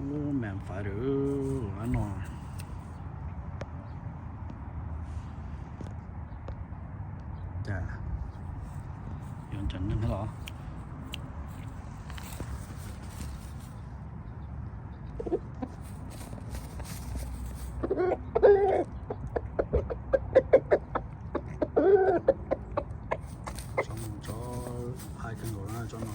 Ub, mam faiv lawm, no. Cas yuav ntsam neeg los? Tsob no, tsob hais kawg nkaus na tsob no.